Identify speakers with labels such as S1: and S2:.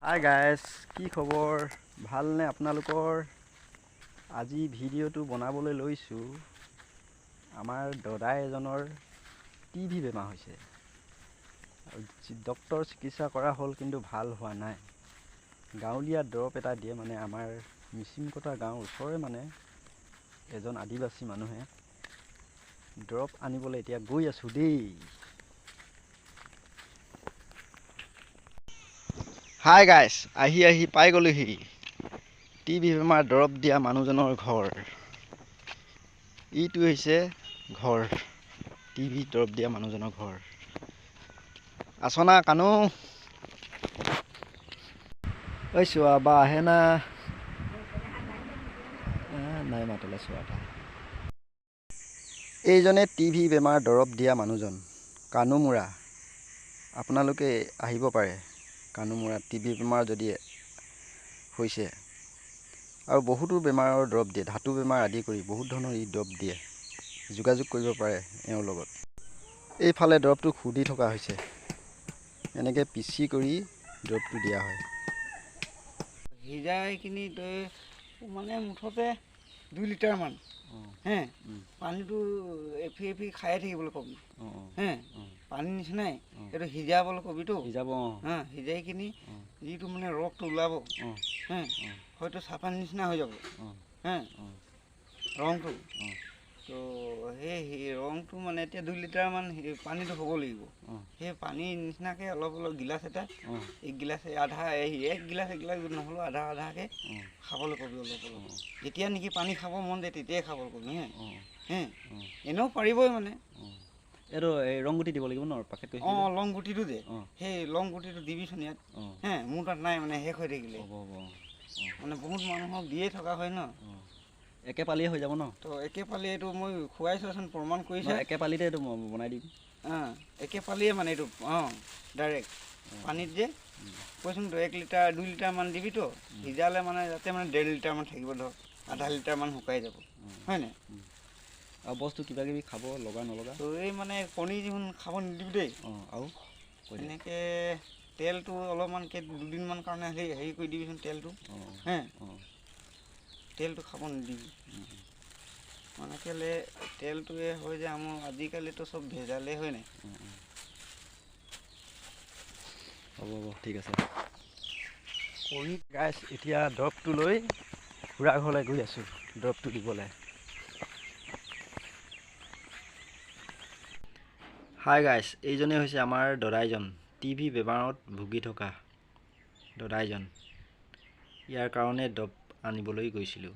S1: Hi guys, কি খবৰ? ভালনে আপোনালোকৰ? আজি ভিডিঅ'টো বনাবলৈ লৈছোঁ। আমাৰ দদাই এজনৰ টিবি বেমাৰ হৈছে আৰু ডক্তৰ চিকিৎসা কৰা হ'ল, কিন্তু ভাল হোৱা নাই। গাঁৱলীয়া দৰৱ এটা দিয়ে, মানে আমাৰ মিচিংকটা গাঁৱৰ ওচৰৰে মানে এজন আদিবাসী মানুহে দৰৱ আনিবলৈ এতিয়া গৈ আছোঁ দেই। হাই গাইছ, আহি আহি পাই গ'লোহি টিবি বেমাৰ দৰৱ দিয়া মানুহজনৰ ঘৰ। ইটো হৈছে ঘৰ, টিবি দৰৱ দিয়া মানুহজনৰ ঘৰ। আছনা কানু? ঐ চোৱা বা আহে না নাই মাতলে চোৱা এটা। এইজনে টিবি বেমাৰ দৰৱ দিয়া মানুহজন কানুমূৰা। আপোনালোকে আহিব পাৰে কানুমূৰা টিবি বেমাৰ যদি হৈছে। আৰু বহুতো বেমাৰৰ দৰৱ দিয়ে, ধাতু বেমাৰ আদি কৰি বহুত ধৰণৰ ই দৰৱ দিয়ে। যোগাযোগ কৰিব পাৰে এওঁৰ লগত। এইফালে দৰৱটো খুন্দি থকা হৈছে, এনেকৈ পিচি কৰি দৰৱটো দিয়া হয়।
S2: সিজাই কিনি তই মানে মুঠতে 2 লিটাৰমান হে পানীটো এফি এফি খায়ে থাকিবলৈ কবি। হে পানী নিচিনাই এইটো সিজাবলৈ কবিতো।
S1: সিজাব।
S2: হা, সিজাই কিনি যিটো মানে ৰসটো ওলাব, হে হয়তো চাহপানী নিচিনা হৈ যাব। হে ৰংটো তো সেই ৰংটো মানে এতিয়া 2 লিটাৰমান পানীটো হ'ব লাগিব। সেই পানীৰ নিচিনাকৈ অলপ অলপ গিলাচ এটা, এক গিলাচ আধা, এক গিলাচ এক গিলাচ নহ'লেও আধা আধাকৈ খাবলৈ কবি অলপ অলপ। যেতিয়া নেকি পানী খাব মন যায় তেতিয়াই খাবলৈ কবি। হে হে এনেও পাৰিবই মানে।
S1: এইটো এই ৰং গুটি দিব লাগিব ন পেকেট?
S2: অঁ, লং গুটিটো যে, সেই লং গুটিটো দিবিচোন ইয়াত। হে মোৰ তাত নাই, মানে শেষ হৈ থাকিলে। মানে বহুত মানুহক দিয়ে থকা হয় ন।
S1: একে পালিয়ে হৈ যাব ন?
S2: তো একে পালি এইটো মই খুৱাইছোঁচোন, প্ৰমাণ কৰিছে।
S1: একে পালিতে এইটো বনাই দিম।
S2: অঁ, একে পালিয়ে মানে এইটো। অঁ, ডাইৰেক্ট পানীত যে কৈছোন তো 1 লিটাৰ 2 লিটাৰমান দিবিতো, সিজালে মানে যাতে মানে 1.5 লিটাৰমান থাকিব, ধৰ আধা লিটাৰমান শুকাই যাব, হয় নাই?
S1: আৰু বস্তু কিবা কিবি খাব লগা নলগা?
S2: তো এই মানে কণী যিখন খাব নিদিবি দেই।
S1: অঁ, আৰু
S2: এনেকৈ তেলটো অলপমানকৈ দুদিনমান কাৰণে হেৰি কৰি দিবিচোন তেলটো। হে তেলটো খাব নিদিবি, মানে কেলে তেলটোৱে হৈ যায় আমাৰ আজিকালিতো চব ভেজালেই হয় নাই?
S1: হ'ব হ'ব, ঠিক আছে। কৰি গাইছ, এতিয়া দৰৱটো লৈ খুৰা ঘৰলৈ গৈ আছোঁ দৰৱটো দিবলৈ। হাই গাইছ, এইজনেই হৈছে আমাৰ দদাইজন, টিবি বেমাৰত ভুগি থকা দদাইজন। ইয়াৰ কাৰণে দৰৱ আনিবলৈ গৈছিলোঁ।